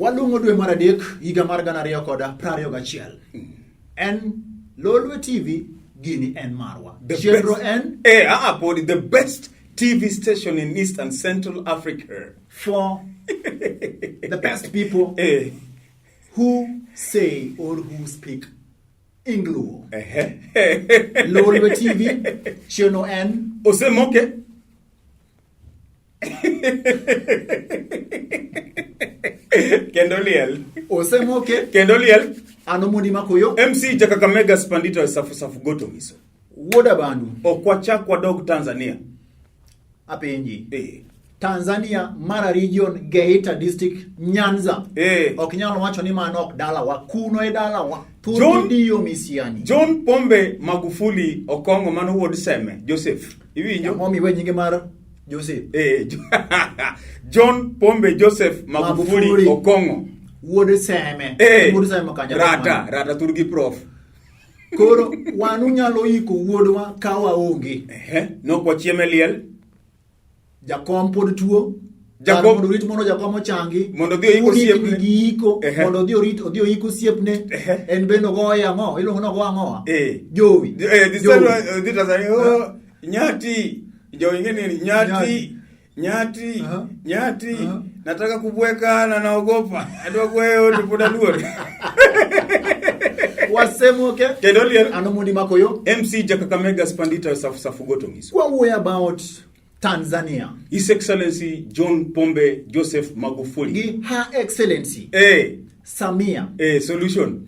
Walung'o dwe mar adek higa mar 2021. En Lolwe TV, gini en marwa. The Chenro best- en Podi, the best TV station in East and Central Africa. For the best people who say or who speak Ingluo. Lolwe TV, chenro en Osemoke. Kendo liel. Osemoke. Kendo liel. An Omondi Makoyo. MC Jakakamega Spandito Safu Safu Goto Miso. Wuoda Bandu. Ok wachak wadog Tanzania. Apenji. Tanzania, Mara Region, Geita District, Nyanza. Ok nyal wacho ni mano ok dalawa. Kuno e dalawa. John- Diyo Misiani. John Pombe Magufuli Okong'o mano wuod Seme Joseph. Iwinjo? Ang'o miwe nyinge mar Joseph? John Pombe Joseph Magufuli, Magufuli. Okong'o. Wuod Seme. Wuod Seme kanya. Rata, rata turgi prof. Koro wan unyalo iko wuodwa ka waonge. Nok wachiem e liel. Jakom pod tuo. Jakom- Kar mondo orit mondo jakom ochangi. Mondo odhi oik Urikni osiepne. gi iko mondo odhi orit odhi oik osiepne. En bende ogoye ang'o? Iluongo ni ogo ang'owa? Jowi. This Jowi. time, dhi Tanzania, oh, nyati. Jowi ng'e ni nyati. Nyati. Nyati. Nataka kubweka na naogopa. Adwa gweyo to pod aluor. Wasemoke. Kendo liel. An Omondi Makoyo. MC Jakakamega Spandita Safu Safu Goto Ngiso. Wawuoyo about Tanzania. His Excellency John Pombe Joseph Magufuli. Gi Her Excellency. Samia. Solution.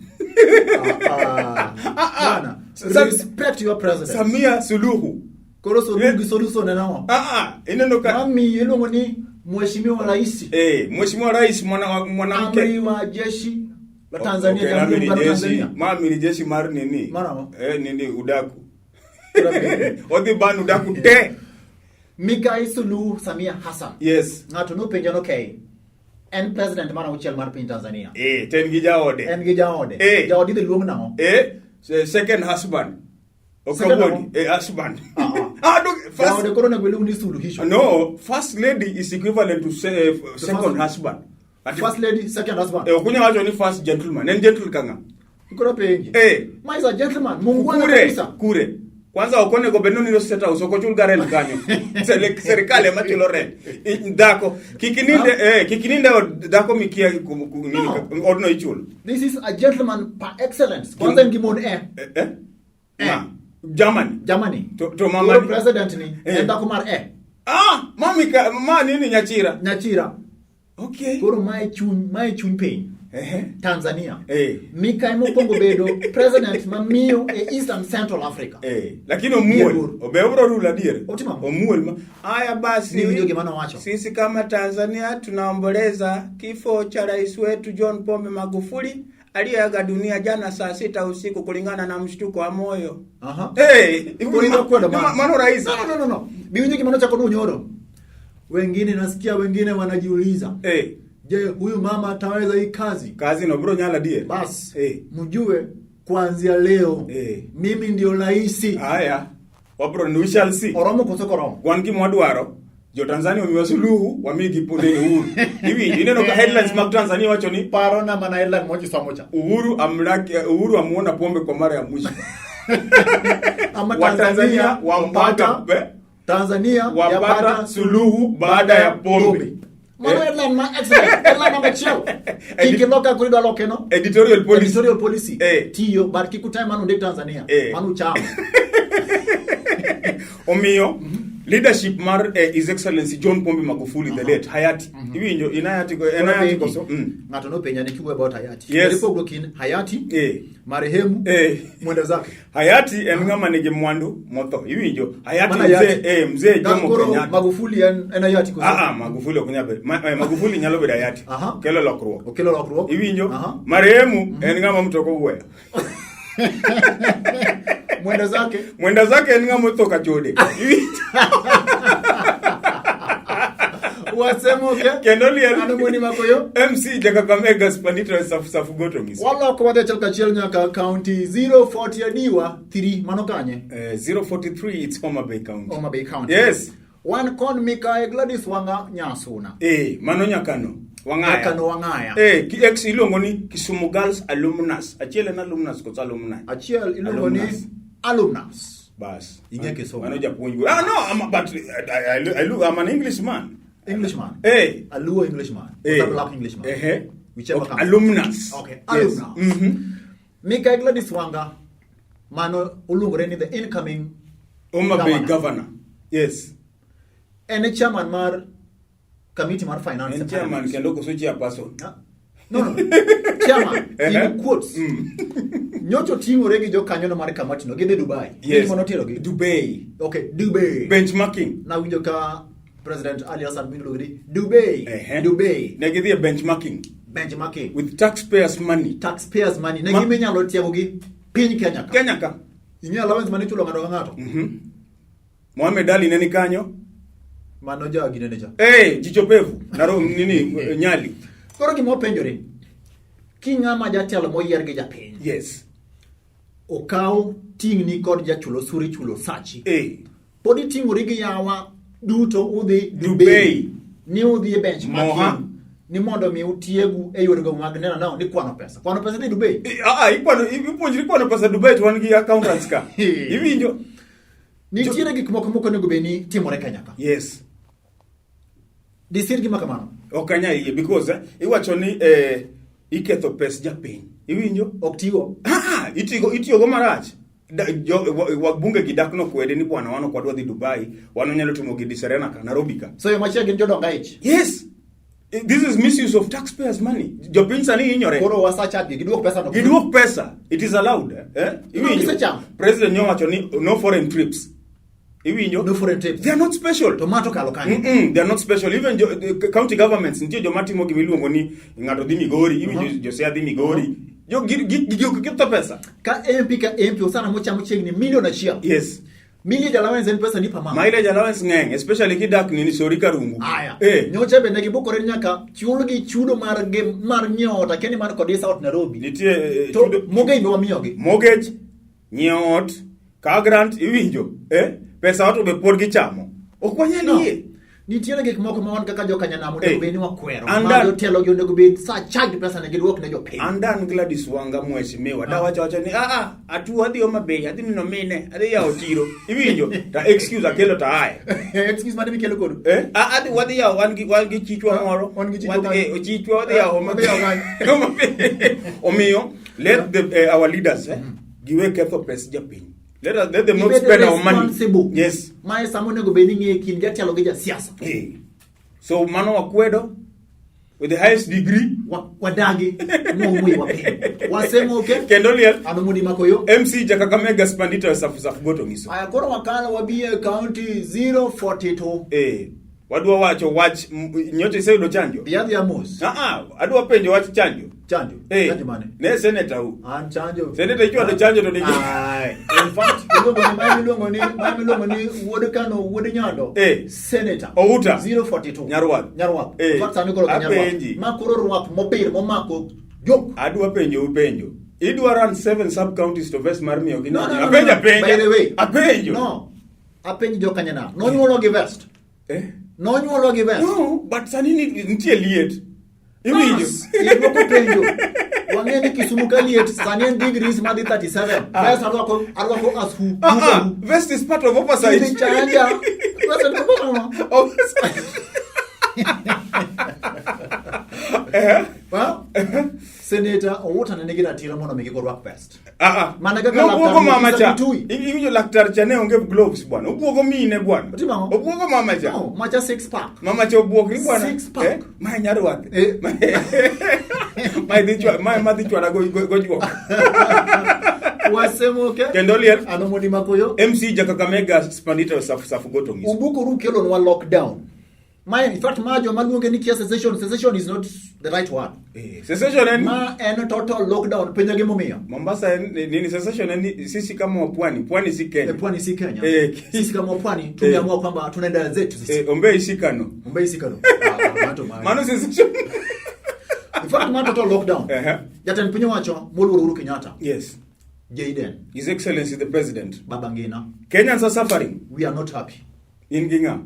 Bwana, respect your president. Samia Suluhu. Koro solution gi solution en ang'o? Ineno ka Mami iluongo ni Mheshimiwa Rais. Mheshimiwa Rais mwanamke. Amri wa jeshi la Tanzania, Okay, Jamhuri ya amiri Muungano wa jeshi. Tanzania. Ma amiri jeshi mar nini? Mar ang'o? Nini udaku. Odhi ban udaku te. Mikai Suluhu Samia Hassan. Yes. Ng'ato nopenja no okay. En president mar auchiel mar piny Tanzania. To en gi jaode. En gi jaode. Jaode idhi luong nang'o? Second husband. Second Okawuon, husband. No, first, Jaode koro onego iluong ni suluhisho. No, first lady is equivalent to second husband. Ati- First lady, second husband. Okunya wacho ni first gentleman. En gentle kanga. Koro penji. Ma is a gentleman. Muungwana Kure, kabisa. kure. Kwanza ok onego bed ni onindo State House, ok ochul ga rent kanyo. Serikal ema chulo rent. Dhako, kik ininde, kik ininde od dhako mikia nini No. odno ichulo. This is a gentleman par excellence. Kwanza en gi mon e. Ma, Germany. Germany. To mama Koro president ni en dhako mar e. Mami ka, ma nini Nyachira. Nyachira. Okay. Koro mae chuny piny. Tanzania. Mikai mokwongo bedo president mamiyo e East and Central Africa. Lakini omuol. Obe obro rule adier. Otimo ang'o? Omuol ma. Aya basi. Niwinjo gima nowacho. Sisi kama Tanzania tunaomboleza kifo cha rais wetu John Pombe Magufuli aliyeaga dunia jana saa 6 usiku kulingana na mshtuko wa moyo. Koro idwa kwedo mano. Mano rais. No, no, no, no. Biwinjo gima nochako nunyoro. Wengine nasikia wengine wanajiuliza. Je, huyu mama ataweza hii kazi? Kazi no bro nyala adier. Bas. Mjue kuanzia leo mimi ndio rais. Haya. Wabro we shall see. Oromo koso koromo? Wan gima wadwaro. Jo Tanzania omiwa suluhu, wamigi punde Uhuru. Iwinjo, ineno ka headlines mag Tanzania wacho ni paro na mana headline moja somo cha. Uhuru amlaki, Uhuru amuona pombe kwa mara ya mwisho. Ama Wa Tanzania Tanzania wampata Tanzania wapata yapata suluhu baada ya pombe. Mano headline ma excellent. Headline number 2. Kik iloka kuri dwa loke no. Editorial policy. Editorial policy. Tiyo but kik utime mano ndik Tanzania. Mano uchamo. Omiyo leadership mar His Excellency John Pombe Magufuli the late hayati. Iwinjo in hayati ko en hayati koso. Ng'ato nopenja ni kiwuoyo about hayati. Yes. Ipogruok kind hayati, marehemu, mwenda zake. Hayati en ng'ama nigi mwandu motho. Iwinjo hayati Mana mzee hayati. mzee Da Jomo koro Kenyatta. Magufuli en hayati koso? Magufuli ok nyal bedo. Magufuli nyalo bedo hayati. Kelo lokruok. Okelo lokruok. Iwinjo? Marehemu en ng'ama mtoko gweyo. Mwenda zake. Mwenda zake en ng'ama otho ka chode. Iwinjo? Wasemoke. Kendo liel. An Omondi Makoyo. MC Jakakamega Spandito Safu Safu Goto Ngiso. Waloko wadhi achiel kachiel nyaka county 040 Adiwa 3 mano kanye? 043 it's Homa Bay County. Homa Bay County. Yes. Wan kod Mikae Gladys Wanga Nyasuna. Mano nyakano. Wang'aya. Kaka no Wang'aya. Ex iluongo ni Kisumu Girls Alumnus. Achiel en alumnus koso alumni? Achiel iluongo ni Alumnus. alumnus. Bas. Ing'e Kisumu. Mano japuonj go. Ah no, but I I'm an Englishman. Englishman. A Luo Englishman. Eh. Or a black Englishman. Eh. Whichever Okay, comes. alumnus. Okay, Yes. alumnus. Mika Gladys Wanga mano oluongore ni the incoming Homa Bay governor. governor. Yes. En e chairman mar committee mar finance. En e chairman parliament. kendo koso chairperson. Ah, No. Chairman, in quotes. Nyocha oting'ore gi jokanyono mar kamatino gidhi Dubai. Yes. Mano oterogi. Dubai. Okay, Dubai. Benchmarking. Nawinjo ka President Ali Hassan Mwinyi oluongo ni Dubai. Dubai. Ne gidhi e benchmarking Benchmarking. with taxpayers money. Taxpayers money. Ne gima inyalo tiego gi piny Kenya ka. Kenya ka. Ing'eyo allowance mane ichulo ng'ato ka ng'ato? Mohamed Ali ne ni kanyo. Mano ja ginene cha. Jicho pevu. Naro nini Nyali. Koro gima openjore, ki ng'ama jatelo moyier gi japiny. Yes. Okaw ting'ni kod jachul osuru ichulo sachi. Pod iting'ori gi yawa duto udhi Dubai. Ni udhi e benchmarking. Moha. Ni mondo mi utiegu e yorego mag neno nang'o ni kwano pesa. Kwano pesa dhi Dubai. Ikwano, ipuonjri kwano pesa Dubai to wan gi accountants ka. Iwinjo? Nitiere gik moko mok onego bed ni timore Kenya ka. Yes. Disir gima kamano. Ok anyal yie because iwacho ni iketho pes japiny. Iwinjo? Ok tigo. Itiyogo marach. Wabunge gi dak no kwede ni bwana wan ok wadwa dhi Dubai, wan wanyalo timo gi Serena ka Nairobi ka. So yo machielo gin jodong aich. Yes. This is misuse of taxpayers money. Jopiny sani hinyore. Koro wasacha gi giduok pesa no. Giduok pesa. It is allowed. No, Iwinjo? gisechamo. President nyowacho ni no foreign trips. Iwinjo? No foreign trips. They are not special. To ma to kalo kanyo. They are not special. Even the county governments nitie joma timo gima iluongo ni ng'ato dhi Migori, iwinjo Josiah dhi Migori. Jo gi ketho pesa. Ka MP ka MP osana mochamo chiegni milion 1. Yes. Mileage allowance en pesa ni per month. Mileage allowance ng'eny, especially kidak nini Sori Karungu. Aya. Eh. Nyocha bende gibukore nyaka chulgi chudo mar gi mar nyiewo ot, akia ni mar Kodisa ot Nairobi. Nitie To chudo mortgage be wamiyogi. Mortgage, nyiewo ot, car grant iwinjo. Pesa ot be pod gichamo. Ok wanyal No. yie. Nitiere gik moko ma wan kaka jokanyanam onego bed ni wakwero. And Ma that- jotelo gi onego bed sa charge pesa ne giduok ne jopiny. An dan Gladys Wanga mheshimiwa. Da wacho wacho ni atuo adhi Homa Bay, adhi neno mine, adhi yawo chiro. Iwinjo? Ta excuse akelo ta aye. Excuse mane mikelo kodu? Adhi wadhi yawo wan gi chichwa moro. Wan gi chichwa Wadhi, kanyo. chichwa wadhi yawo Homa Wadhi yawo Bay. Homa Bay. Omiyo, let the our leaders giwe ketho pes japiny. Let us, let them not Gibed spend our money. responsible. Yes. Mae sama onego bed ni ng'e kind jatelo gi jasiasa. So mano wakwedo with the highest degree. Wadagi mong'we wa piny. Wasemoke. Kendo liel. Ano mundi makoyo. MC Jakakamega Spandita Safu Safu Goto ngiso. Aya koro wakalo wabi e county 042. Wadwa wacho wach nyocha iseyudo chanjo? Bi adhi amos. Adwa penjo wach chanjo. Chanjo? Chanjo mane? Ne senator u. An chanjo. Senator ichwado chanjo to nigi. Ai, in fact, iluongo ni mae miluongo ni, mae miluongo ni wuod Kano, wuod Nyando. Senator. Outa. 042. Nyarwath. Nyarwath. In fact, sani koro ka Nyarwath. Apenji. Ma koro rwath mobir momako jok. Adwa penjo u penjo. Idwa run 7 sub counties to vest mar miyo gi No, no, no, Apenjo, no. apenjo. By the way. Apenjo. No. Apenjo jo Kanyana. Nonyuolo gi vest. Nonyuolo gi vest. No, but sani nitie liet. Iwinjo? Bas, idwoko penjo. Wang'e ni Kisumu ka liet, sani en degrees madhi 37. Vest arwako as who? Vest is part of oversight. Idhi chanja. Vest en oversight. Oversight. Well, Senator Owuota ne nigi ratiro mondo mi kik orwak vest. Mana kaka Nobuogo laktar mama Mukisa cha. Kitui. Iwinjo laktar cha ne onge gloves bwana. Obuogo mine bwana. Otimo ang'o? Obuogo mama cha. No, macha six pack. Mama cha obuok ni bwana. Six pack. Ma nyarwath. Ma idhi chwa, ma madhi chwada go juok. Wasemoke. Kendo liel. Ano mondi makoyo. MC Jakakamega Spandita Safu Safu Goto ngiso. Ubuko ru kelo nwa lockdown. Ma in fact ma joma luonge ni kia cessation, cessation is not the right word. Cessation en ma en total lockdown penjo gi momiyo. Mombasa en nini cessation en ni, sisi kama wa pwani, pwani si Kenya. Pwani si Kenya. Sisi kama wa pwani tumeamua kwamba tunaenda zetu sisi. Ombe isikano. Ombe isikano. Mato ma. Mano cessation. In fact ma total lockdown. Jatend piny owacho moluoro Uhuru Kenyatta. Yes. Jaden. His Excellency the President. Baba Ngina. Kenyans are suffering. We are not happy. In Ginga.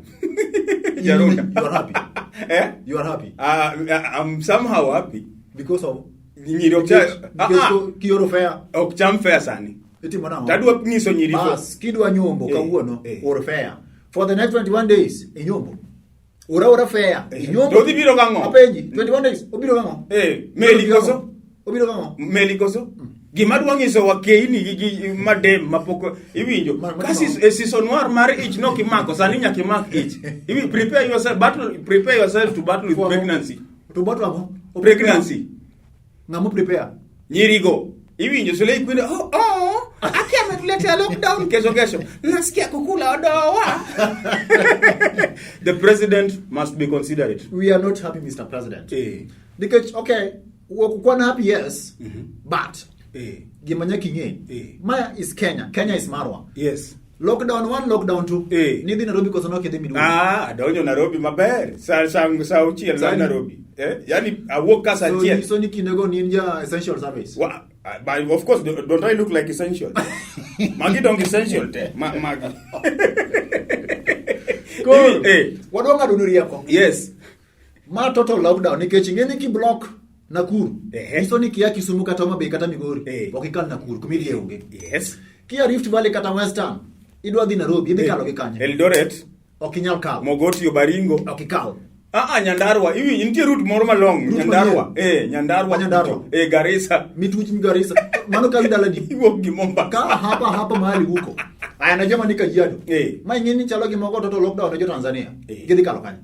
You Jarunda. are happy. Eh? You are happy. I'm somehow happy. Because of Nyiri ok cha nikech kioro fare. Ok cham fare sani. Itimo nang'o? Tadwa nyiso nyiri Bas, kidwa nyombo kawuono, or fare. For the next 21 days, inyombo. Ora ora fare, inyombo. To odhi biro gang'o? Apenji, 21 days, obiro gang'o? Meli koso? Obiro gang'o? Meli koso? Gima dwa nyiso wakeini gi madem mapok iwinjo. Ka season war mar ich nok imako, sani nyaka imak ich. Iwi prepare yourself, battle, prepare yourself to battle with pregnancy. To battle ang'o? Pregnancy. Ng'amo prepare? Nyirigo. Iwinjo Sulei Queen, oh, oh, aki ametuletea lockdown kesho kesho. Nasikia kukula odoa. The president must be considerate. We are not happy, Mr. President. Nikech, okay, kwan happy, yes, but gima nyaka ing'e, ma is Kenya, Kenya is Marwa. Yes. Lockdown 1, lockdown 2. Nidhi Nairobi koso nok idhi miduogo? Ah, adonjo Nairobi maber. Sa auchiel Sani? Nairobi. Yani awuok ka sa So, achiel. so ni kindego ni in ja essential service. But of course, don't I look like essential? Magi don't essential te. Magi. Koro, wadwa ng'ado ni rieko. Yes. Ma total lockdown nikech ing'e ni ki block Nakuru. Nyiso ni kia Kisumu kata Homa Bay kata Migori. Ok ikal Nakuru kuma idhiye onge. Yes. Kia Rift Valley kata Western, idwa dhi Nairobi, idhi kalo gi kanye? Eldoret. Ok inyal kalo. Mogoti Baringo. Ok ikal. Nyandarua. Iwi nitie route moro malong. Route Nyandarua. manyien. Nyandarua. Nyandarua. Garissa. Mituch Garissa. Mano kawi dala ni. Iwuok gi Mombasa. Ka hapa mahali huko. Aya na jama ni Kajiado. Ma ing'e ni chalo gi moko total lockdown ne jo Tanzania. Gidhi kalo kanye?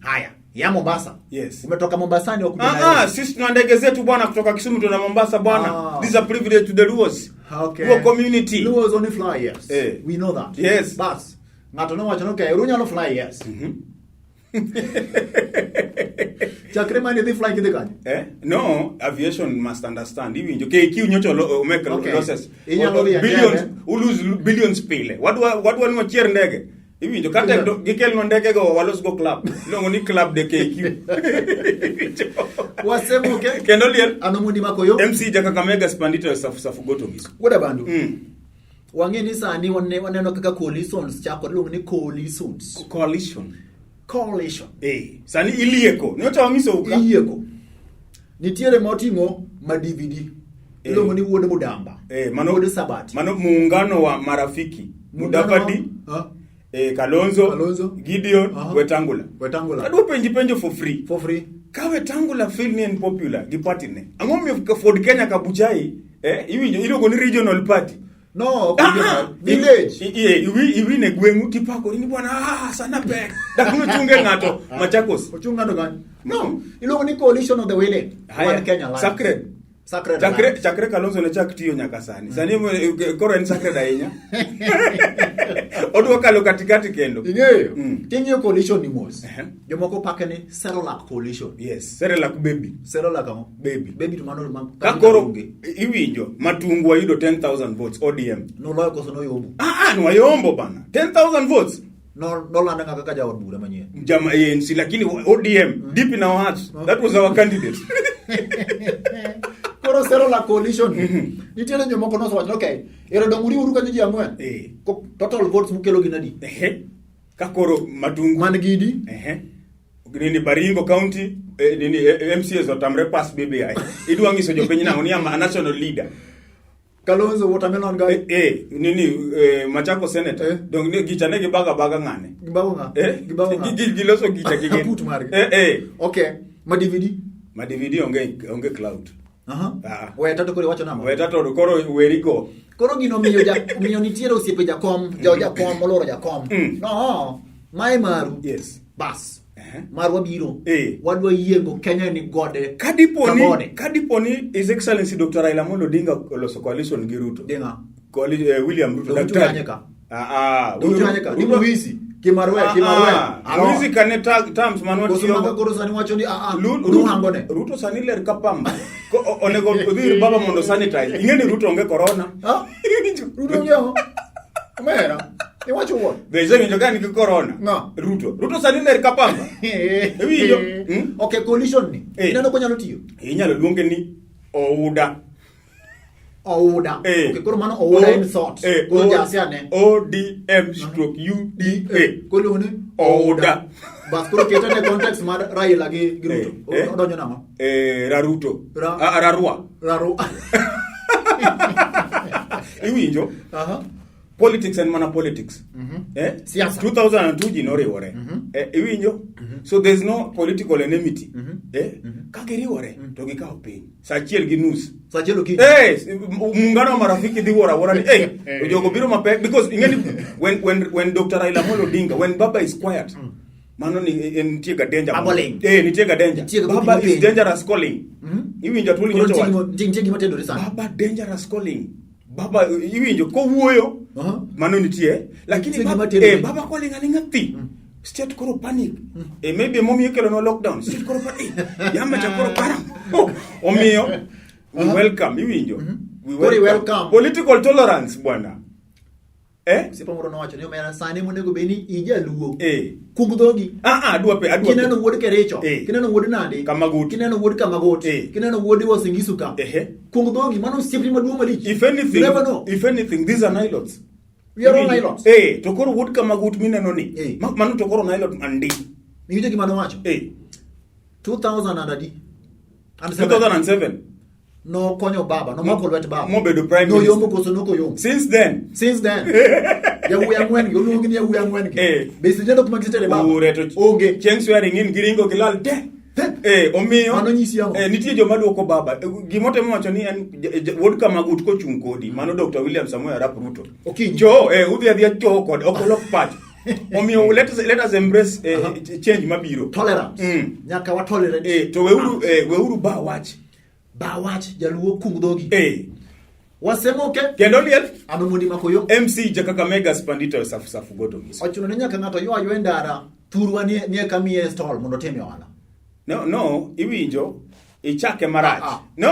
Haya, ya Mombasa. Yes. Umetoka Mombasa ni wakuja Nairobi. Sisi tuna ndege zetu bwana kutoka Kisumu tuna Mombasa bwana. This is a privilege to the Luos. Okay. Luo community. Luos only fly, yes. We know that. Yes. Bas. Ng'ato nowacho ni okay, unyalo fly, yes. Chakre mane dhi fly kidhi kanye? No, aviation must understand. Iwinjo KQ nyocha make losses. Inyalo dhi e Billions, ndege. u lose billions pile. Wadwa ni wachier ndege. Iwinjo kata gikelnwa ndege go walos go club. Iluongo ni club de KQ. Wasemo ke. Kendo liel. Ano mundi makoyo? MC Jakakamega Spandito safu safu goto giso. Wuoda Bandu. Wang'e ni sani waneno kaka coalitions chako iluongo ni coalitions. Coalition. Coalition. Sani ilieko. Nyocha wang'iso uka. Ilieko. Nitiere moting'o ma DVD. Iluongo ni Wuod Mudamba. Wuod Sabati. Mano muungano wa marafiki. Muungano Mudavadi. wa-, Kalonzo, Kalonzo. Gideon, Wetangula. Wetangula. Adwa penji penjo for free. For free. Ka Wetangula feel ni en popular gi party ne. Ang'o momiyo Ford Kenya Kabuchai, iwinjo iluongo ni regional party. No, regional. Village. Iwine gweng'u tipakori ni bwana, sana pek. Dak nochunge ng'ato Machakos. Ochung ng'ato kanyo. No, iluongo ni coalition of the willing. Haya. One Kenya Alliance. Sacred. Sacred Chakre, Alliance. chakre Kalonzo ne chak tiyo nyaka sani. Sani koro en sacred ahinya. Odwa kalo katikati kendo. Ing'eyo? King'iyo coalition ni mos. Jomoko pake ni Cerelac coalition. Yes, Cerelac baby. Cerelac ang'o? Baby. Baby to mano ma Ka koro iwinjo Matungu wayudo 10,000 votes ODM. Noloyo koso noyombo? Nwayombo bana. 10,000 votes. No, nolanda ng'a kaka jaod bura manyien. Jama ANC lakini ODM deep in our hearts. That was our candidate. Koro Cerelac coalition. Nitiere jomoko nosewacho ni okay, ero dong uriuru kanyo ji ang'wen. Total votes mukelo gin adi? Ka koro Matungu man gidi. Nini Baringo County, nini MCAs otamre pass BBI. Idwa nyiso jopiny nang'o ni I'm a national leader. Kalonzo watermelon guy. Nini Machakos senator. Dong ne gicha ne gibaga baga ng'ane. Gibago ng'a? Gibago ng'a? Giloso gicha gi gin. Aput margi. Okay, ma DVD? Ma DVD onge cloud. Weta to koro iwacho nang'o? Weta to koro weri go. Koro gino miyo nitiere osiepe jakom, jo jakom moluoro jakom. No, mae maru. Yes. Bas. Marwa biro. Wadwa yiengo Kenya ni gode. Ka dipo ni, Kagode. ka dipo ni His Excellency Dr. Raila Amolo Odinga oloso coalition gi Ruto. Dinga. William Ruto, Ruto daktari. kanye ka? Ruto Ruto kanye ka? Ni Muhisi. Kimarwe, Kimarwe. Aro. Muhisi kane terms mane Koso watiyogo. maka koro sani wacho ni, Ruto hangone. Ruto sani ler ka pamba. Onego odhi ir baba mondo sanitize. Ing'e ni Ruto onge corona. Ha? Ruto onge ang'o? Omera. Iwacho wuon. Be isewinjo ka nigi corona? No. Ruto. Ruto sani ler ka pamba. Iwinjo? Okay, coalition ni. Ineno konyalo tiyo? Inyalo luonge ni Ouda. Ouda. Eh. Okay, koro mano ouda en thought. Eh, Koro jasi ane. ODM stroke UDA. Koro iluongo ni Ouda. Bas koro kete ne context mar Raila gi Ruto. Eh, eh. Odonjo nang'o? Raruto. Ra- Ah, Rarua. Raru. Iwinjo? Aha. Politics en mana politics. Eh? Siasa. 2002 ji noriwore. Iwinjo? So there's no political enmity. Eh? Ka giriwore to gikawo piny. Saa achiel gi nus. Saa achiel okinyi. Muungano wa marafiki dhi wuoro awuora ni to jogo biro mapek because ing'eni when Dr. Raila Amolo Odinga, when Baba is quiet, mano ni nitie ga danger. Babbling. Nitie ga danger. Nitie ga Baba gima is dangerous calling. Iwinjo Atwoli Koro nyocha nitie wacho. nitie gima tendore sani. Baba dangerous calling. Baba iwinjo kowuoyo mano nitie lakini Nitie gima tendore. baba calling alinga thi. State koro panic. Maybe momiyo ikelo no lockdown. State koro panic. Yama cha koro para. Oh, omiyo we welcome iwinjo. We Koro i welcome. Political tolerance bwana. Osiepa moro nowacho ni omera sani monego bed ni ijaluo. Kung dhogi. Adwa pe, adwa pe. Kineno wuod Kericho, kineno wuod Nandi, Kamagut. kineno wuod Kamagut, kineno wuod Uasin Gishu ka. Kung dhogi, mano osiepni maduong' malich. If anything, You never know. if anything, these are Nilots. We are all Nilots. To koro wuod Kamagut mineno ni. Mano to koro Nilot mandi. Iwinjo gima nowacho? 2000 and adi? And seven. 2007. Nokonyo baba, nomako lwet baba. Mobedo prime minister. Noyombo koso nokoyombo. Since then. Since then. Yawuoyi ang'wen gi, oluongi ni yawuoyi ang'wen gi. Be sineno kuma gisetere baba? Ure to Onge. Chieng' swearing in giringo gilal te. Omiyo Mano nyisi ang'o? Nitie joma duoko baba. Gima otemo wacho ni en wuod Kamagut kochung' kodi, mano Dr. William Samoei Arap Ruto. Okinyi. Cho, udhi adhiya cho kode, ok olok pacho. Omiyo let us embrace change mabiro. Tolerance. Nyaka wa tolerate. To weuru ba wach. Ba wach jaluo kung dhogi. Wasemoke. Kendo liel. Ano mondi makoyo. MC Jakakamega Spandito Safu Safu Goto Miso. Ochuno ni nyaka ng'ato ywa ywa e ndara, thurwa nie kamiye stall mondo otim ohala. No, no, iwinjo, ichake marach. No,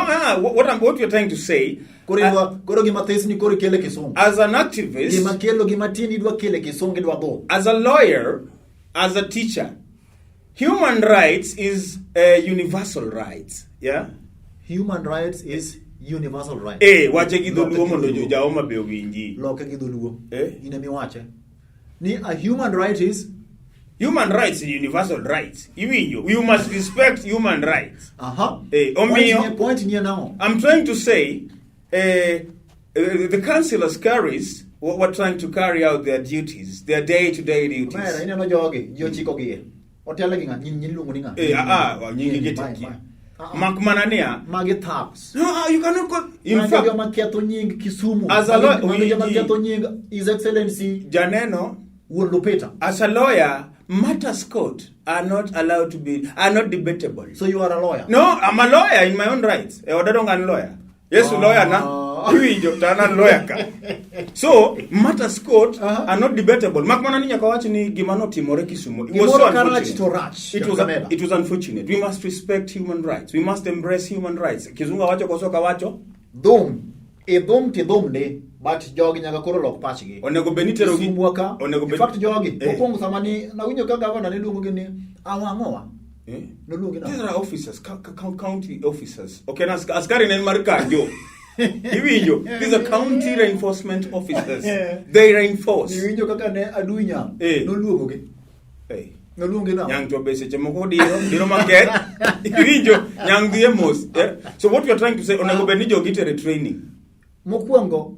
what you're trying to say, Koro koro gima this ni koro ikele Kisumu. As an activist, gima kelo gima tin idwa kele Kisumu idwa dho. As a lawyer, as a teacher, human rights is a universal rights. Yeah? Human rights is universal rights. Wache gi dholuo Loke gi mondo dholuo. ja Homa Bay owinji. Loke gi dholuo. In ema iwache. Ni a human right is human rights is universal rights. Iwinjo, you must respect human rights. Omiyo, Point ni nang'o? I'm trying to say, the councillors carries were trying to carry out their duties, their day-to-day duties. Omera, ineno jogi, ji ochiko gi. Otelo gi ng'a? Nyin iluongo ni ng'a? Nyingi Nyin, gi mae, tikia. mae. Mak mana niya. Magi thugs. No, you cannot go. In Magi fact, joma ketho nying Kisumu. As a lawyer, Magi joma we- ketho nying His Excellency Janeno Wuon Lupita. As a lawyer, matters court are not allowed to be, are not debatable. So you are a lawyer? No, I'm a lawyer in my own rights. Odadong an lawyer. Yes, lawyer na. Iwinjo, to an lawyer ka. So, matters court are not debatable. Mak mana ni nyaka wach ni gima notimore Kisumu. It was so Gimoro ka rach unfortunate. to rach, It Kakamega. was unfortunate. We must respect human rights. We must embrace human rights. Kizungu awacho koso kawacho? Dhum. E dhum ti dhum ni, but jogi nyaka koro lok pachgi. Onego bed ni itero gi- Kisumu ka. Onego In bed- fact jogi, mokwongo sama ni nawinjo ka gavana ne luongo gi ni awang'owa. Noluongi nang'o? These are officers, county officers. Okay, na askari ne en mar kanjo. Iwinjo, these are county reinforcement officers. They reinforce. Iwinjo kaka ne Adui Nyang' noluongo gi. Noluongi nang'o? Nyang' to be seche moko diro makech. Iwinjo, Nyang' dhi e mos. So what we are trying to say, onego bed ni jogi itere training. Mokwongo,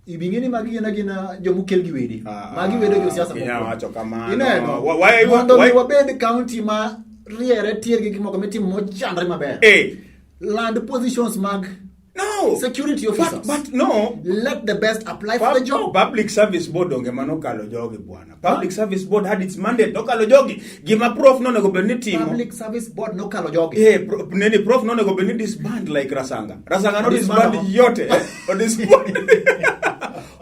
ibing'e ni magi gin agina jomokel gi wede. Magi wede josiasa Inyalo mokwongo. wacho kamano. Ineno? Why Mondo mi why wabed county ma riere tier gi gik moko mitimo mochanre maber. Land positions mag No. Security officers. But no. Let the best apply for the job. Public Service Board onge mano kalo jogi bwana. Public Service Board had its mandate. Nokalo jogi. Gima prof nonego bed ni timo. Public Service Board nokalo jogi. Neni prof nonego bed ni disband like Rasanga. Rasanga no Disband disband ang'o? yote. O disband.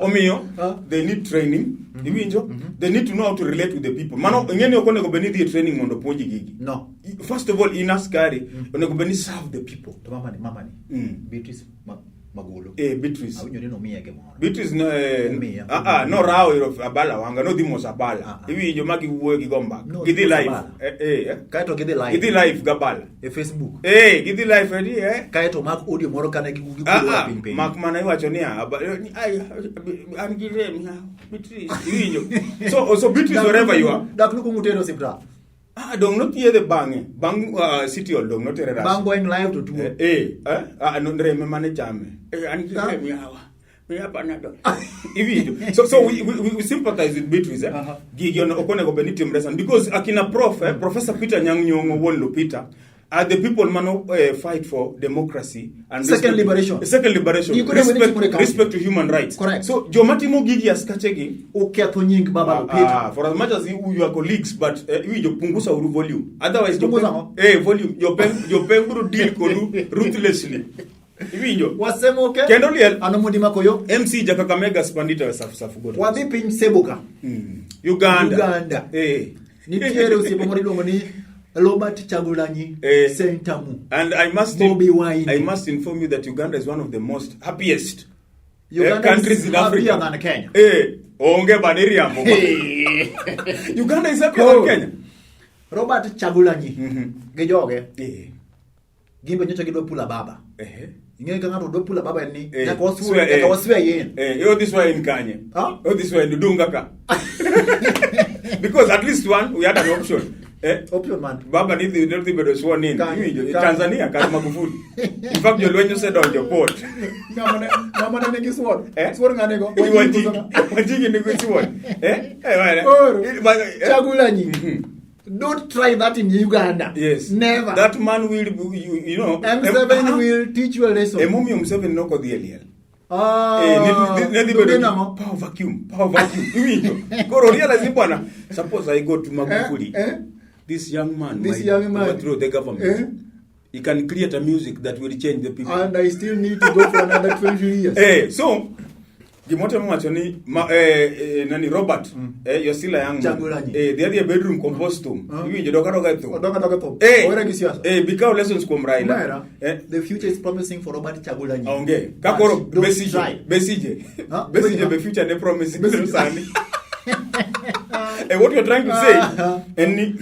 Omiyo, they need training. Iwinjo? They need to know how to relate with the people. Mano ing'e ni ok onego bed ni idhi e training mondo puonji gigi. No. First of all, in askari, onego bed ni serve the people. To mama ni, mama ni. Beatrice, ma, Magolo. Beatrice. Awinjo ni nomiye gimoro. Beatrice no Omiya. No rawo iro Abala wanga nodhi mos Abala. Ah, ah. Iwinjo ma giwuoyo gi go mbaka. No, Gidhi mos live. Abala. Eh. Kaeto gidhi live. Gidhi live gabala. E Facebook. Gidhi live edi. Kaeto mak audio moro kane Ah, gikuodo ah, piny piny. mak mana iwacho niya ai, an gi rem ya Beatrice iwinjo. So Beatrice, wherever you are. Dak nukuong utere osiptal. Ah, dong nothiedhe bang'e. Bang' City Hall dong notere Russia. Bang' going live to tuo. Ah, no, rem mane chame. An gi Ah. rem yawa. Miya Panadol. Iwinjo. So we sympathize with Beatrice. Gigi ok onego bed ni timre sani because akina prof, Professor Peter Nyang' Nyong'o wuon Lupita are the people mano fight for democracy and Second liberation. Second liberation. Giko onego bed ni timore Respect, county. respect to human rights. Correct. So joma timo gigi askache gi Uketho nying baba Lupita. Ah, for as much as you are colleagues, but iwinjo punguza uru volume. Otherwise, Punguza ang'o? Volume. Jopeng biro deal kodu ruthlessly. Iwinjo. Wasemoke. Kendo liel. Ano mondi makoyo. MC Jakakamega Spandita we safu safu godo. Wadhi piny Sebuka. Uganda. Uganda. Nitiere osiepe moro iluongo ni Robert Kyagulanyi Sentamu. And Bobi Wine. I must inform you that Uganda is one of the most happiest Uganda countries is in Africa. happier than Kenya. Onge bana iriambo. Uganda is happier than Kenya. Robert Kyagulanyi gi joge gin be nyocha gidwa pula baba. Ing'eyo ka ng'ato dwa pula baba en ni nyaka waswear, nyaka waswear in. Yo this way in Kanye. Huh? Yo this way in Dunga ka. Because at least one we had an option. Option man. Baba ni dhi dhi bedo sworn in. Kanye, Iwinjo, Kanye. Tanzania kar Magufuli. In fact jolweny osedonjo port. Ng'ama ne nigi sword. Eh? Sword ng'ane go? Wanjigi. Wanjigi nigi sword. Koro, Eh. Kyagulanyi. Don't try that in Uganda. Yes. Never. That man will be, you know. M7 will teach you a lesson. Emomiyo Museveni nokodhi e liel. Ah, Ne dhi bedo donge gi nang'o? power vacuum, power vacuum. Iwinjo. Koro realize ni bwana, suppose I go to Magufuli. This young man This might young man. overthrow the government. He can create a music that will change the people. And I still need to go for another 20 years. So gimotemo wacho ni ma, nani Robert, you're still a young man. Kyagulanyi. Dhi adhi e bedroom compose thum. Iwinjo dok adoka e thum. Odok adoka e thum. Owere gi siasa. Bikaw lessons kuom Raila. Omera, the future is promising for Robert Kyagulanyi. Onge. Ka But koro don't Besigye, try. Besigye. Huh? Besigye Besigye. be future ne promising Besigye. sani. What you're trying to say en ni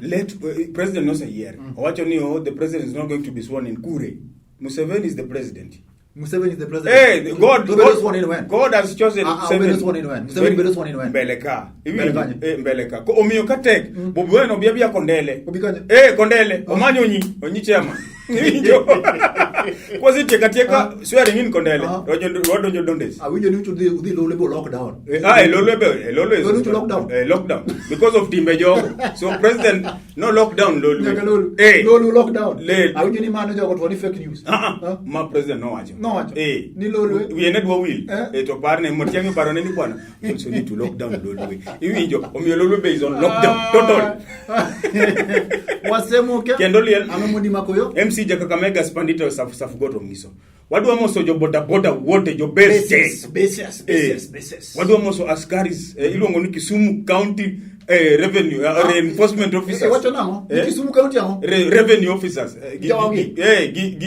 let president noseyier. Owacho ni oh, the president is not going to be sworn in kure. Museveni is the president. Museveni is the president. Hey, God, To God, bedo sworn in when? God has chosen Ah, ah, Museveni. obedo sworn in when? Museveni bedo sworn in when? Mbele ka. Mbele kanye? Mbele ka. Ko omiyo ka tek, Bobi Wine obi abiya Kondele. Obi kanye? Kondele. Omanyo onyi, onyi chema. Iwinjo. Kwasetieko atieka swearing in Kondele. Wadonjo Dondes. Awinjo ni udhi Lolwe bo lockdown. Lolwe be, Lolwe is Lolwe to lockdown. Lockdown. Because of timbe jogo. So president no lockdown Lolwe. Nyaka Lolwe. Lolwe lockdown. Le. Awinjo ni mano jogo to ni fake news. Ah, ah. Huh? Ma president nowacho. Nowacho. Ni Lolwe. Wiye ne dwa wil. To parne Matiang'i parone ni bwana. Also need to lock down Lolwe. Iwinjo, omiyo Lolwe be is on lockdown. Total. Wasemoke. Kendo liel. Ang'o mondi makoyo? MC Jakakamega Spandita safu safu goto ngiso. Wadwa moso jo boda boda wote jo best. Basis, basis, basis, basis. Wadwa moso askaris iluongo ni Kisumu County revenue reinforcement officers. Wacho nang'o? Kisumu County ang'o? Revenue officers. Jogi.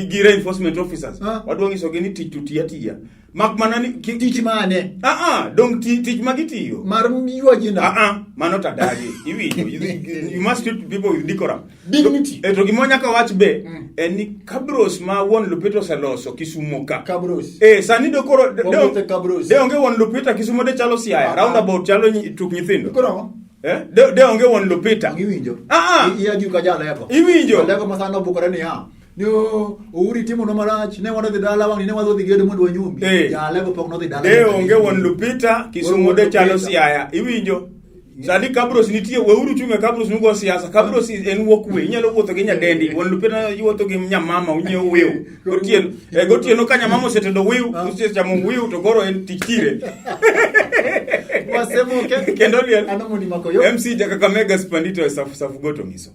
Gi reinforcement officers. Ah. Wadwa nyisogi ni tich to tiyo atiya. Mak mana ni Tich mane? Ah ah, dong tich magitiyo. Mar ywa ji Ah ah, mano tadagi. Iwinjo. You must treat people with decorum. Dignity. To gima nyaka wach be en ni Kabros ma wuon Lupita oseloso Kisumo ka. Kabros. Sani do koro Wawuotho e Kabros. de onge wuon Lupita Kisumo de chalo Siaya, Ah, ah. roundabout chalo tuk nyithindo. Koro ang'o? De onge wuon Lupita. Iwinjo. Ah ah. Iya gi ka jalego. Iwinjo. Jalego ma sano obukore niya. Ni Uhuru timo no marach, ne wadhi dala wang'ni ne wadhi gedo mondo wanyombi. Jalego pok nodhi dala. De onge wuon Lupita Kisumo de chalo Lupita. Siaya. Iwinjo. Sani Kabros nitie, weuru chung' e Kabros nugo siasa. Kabros en walkway, inyalo wuotho gi nyadendi. Wuon Lupita wuotho gi nyamama unyiewo wiu. Gotieno, gotieno ka nyamama osetedo wiu, osechamo wiu to koro en tich tire. Wasemoke. Kendo liel. Ano mondi makoyo. MC Jakakamega Spandito e safu safu goto ngiso.